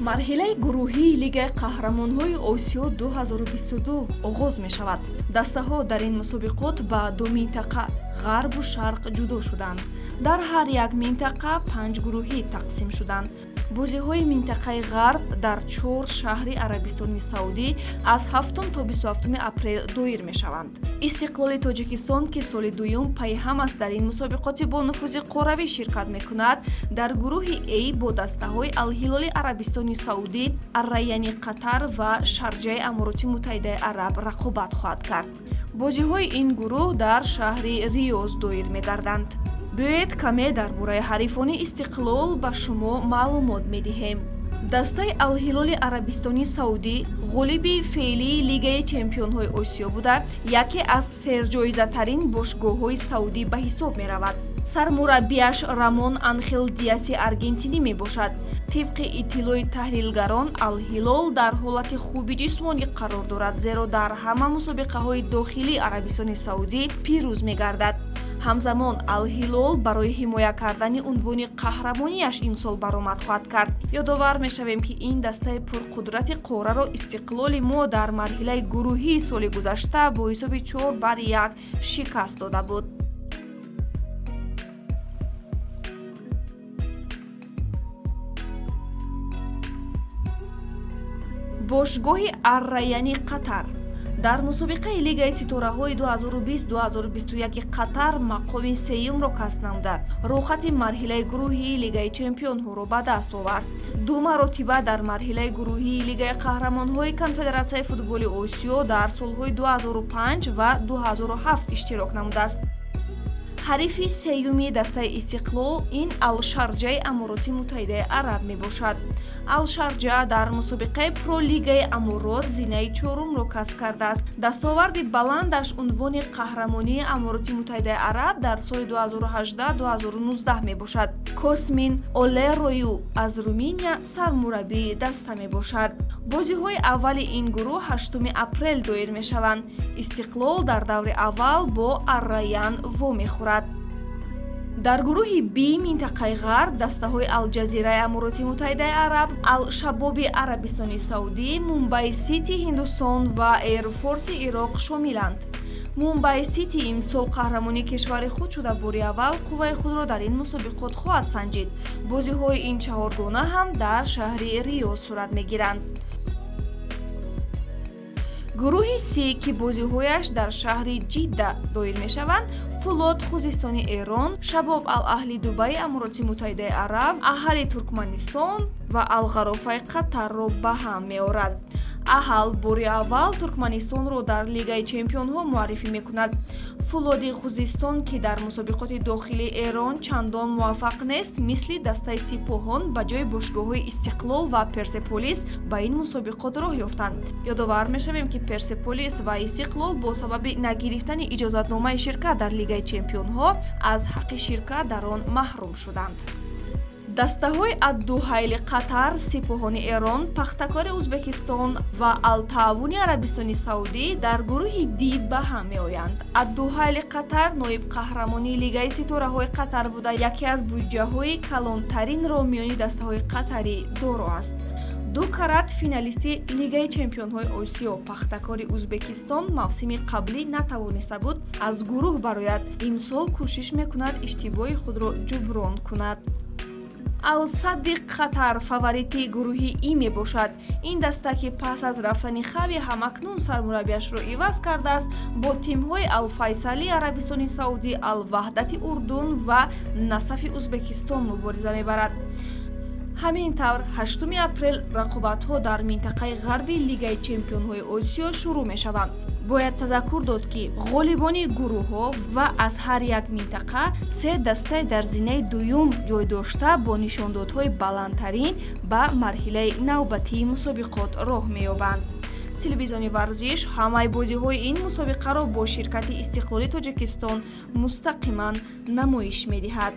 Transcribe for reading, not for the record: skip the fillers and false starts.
Марҳилаи гурӯҳии Лигаи қаҳрамонҳои Осиё 2022 оғоз мешавад. Дастаҳо дар ин мусобиқот ба ду минтақа, ғарбу шарқ, ҷудо шуданд. Дар ҳар як минтақа панҷ гурӯҳӣ тақсим шуданд. Бозиҳои минтақаи ғарб дар чор шаҳри Арабистони Саудӣ аз 7 то 27 апрел доир мешаванд. Истиқлоли Тоҷикистон, ки соли дуюм пайҳам аст дар ин мусобиқоти бонуфузи қорравӣ ширкат мекунад, дар гурӯҳи А бо дастаҳои Алҳилоли Арабистони Саудӣ, Арраяни Қатар ва Шарҷаи Амороти Муттаҳидаи Араб рақобат хоҳад кард. Бозиҳои ин гурӯҳ дар шаҳри Риёз доир мегарданд. Биёед, каме дар бораи ҳарифони Истиқлол ба шумо маълумот медиҳем. Дастаи Алҳилоли Арабистони Саудӣ ғолиби феълии Лигаи чемпионҳои Осиё буда, яке аз серҷоизатарин бошгоҳҳои саудӣ ба ҳисоб меравад. Сармураббиаш Рамон Анхел Диаси аргентинӣ мебошад. Тибқи иттилои таҳлилгарон, Алҳилол дар ҳолати хуби ҷисмонӣ қарор дорад, зеро дар ҳама мусобиқаҳои дохилии Арабистони Саудӣ пирӯз мегардад. Ҳамзамон, Алҳилол барои ҳимоя кардани унвони қаҳрамонияш имсол баромад хоҳад кард. Ёдовар мешавем, ки ин дастаи пурқудрати қорраро Истиқлоли мо дар марҳилаи гурӯҳии соли гузашта бо ҳисоби 4 бар 1 шикаст дода буд. Бошгоҳи Арраяни Қатар дар мусобиқаи Лигаи ситораҳои 2020-2021 Қатар мақоми сеюмро касб намуда, рӯхати марҳилаи гурӯҳии Лигаи чемпионҳоро ба даст овард. Ду маротиба дар марҳилаи гурӯҳии Лигаи қаҳрамонҳои Конфедератсияи футболи Осиё дар солҳои 2005 ва 2007 иштирок намудааст. Ҳарифи сеюми дастаи Истиқлол ин Алшарҷаи Амороти Муттаҳидаи Араб мебошад. Алшарҷа дар мусобиқаи Пролигаи Аморот зинаи чорумро касб кардааст. Дастоварди баландаш унвони қаҳрамонии Амороти Муттаҳидаи Араб дар соли 2018-2019 мебошад. Космин Олерою аз Руминия сармураббии даста мебошад. Бозиҳои аввали ин гурӯҳ 8 апрел доир мешаванд. Истиқлол дар даври аввал бо Арраян вомехӯрад. Дар гурӯҳи Б минтақаи ғарб дастаҳои Алҷазираи Амороти Муттаҳидаи Араб, Алшабоби Арабистони Саудӣ, Мумбай Сити Ҳиндустон ва Эйрфорси Ироқ шомиланд. Мумбай Сити имсол қаҳрамони кишвари худ шуда, бори аввал қувваи худро дар ин мусобиқот хоҳад санҷид. Бозиҳои ин чаҳоргона ҳам дар шаҳри Риёз сурат мегиранд. Гурӯҳи С, ки бозиҳояш дар шаҳри Ҷидда доир мешаванд, Фулод Хузистони Эрон, Шабоб Ал-Аҳли Дубаи Амороти Муттаҳидаи Араб, Аҳали Туркманистон ва Алғарофаи Қатарро ба ҳам меорад. Аҳал бори аввал Туркманистонро дар Лигаи чемпионҳо муаррифӣ мекунад. Фулоди Хузистон, ки дар мусобиқоти дохилии Эрон чандон муваффақ нест, мисли дастаи Сипоҳон ба ҷои бошгоҳҳои Истиқлол ва Персеполис ба ин мусобиқот роҳ ёфтанд. Ёдовар мешавем, ки Персеполис ва Истиқлол бо сабаби нагирифтани иҷозатномаи ширкат дар Лигаи чемпионҳо аз ҳаққи ширкат дар он маҳрум шуданд. Дастаҳои Аддуҳайли Қатар, Сипоҳони Эрон, Пахтакори Ӯзбекистон ва Алтаавуни Арабистони Саудӣ дар гурӯҳи Д ба ҳам меоянд. Аддуҳайли Қатар ноиб қаҳрамонии Лигаи ситораҳои Қатар буда, яке аз буҷаҳои калонтаринро миёни дастаҳои қатарӣ доро аст. Ду карат финалисти Лигаи чемпионҳои Осиё, Пахтакори Ӯзбекистон, мавсими қаблӣ натавониста буд аз гурӯҳ барояд. Имсол кӯшиш мекунад иштибоҳи худро ҷуброн кунад. Алсадди Қатар фаворити гурӯҳи И мебошад. Ин даста, ки пас аз рафтани Хави ҳамакнун сармураббиашро иваз кардааст, бо тимҳои Алфайсали Арабистони Саудӣ, Алваҳдати Урдун ва Насафи Ӯзбекистон мубориза мебарад. Ҳамин тавр, 8 апрел рақобатҳо дар минтақаи ғарби Лигаи чемпионҳои Осиё шурӯъ мешаванд. Бояд тазаккур дод, ки ғолибони гурӯҳҳо ва аз ҳар як минтақа се дастаи дар зинаи дуюм ҷой дошта бо нишондодҳои баландтарин ба марҳилаи навбатии мусобиқот роҳ меёбанд. Телевизиони Варзиш ҳамаи бозиҳои ин мусобиқаро бо ширкати Истиқлоли Тоҷикистон мустақиман намоиш медиҳад.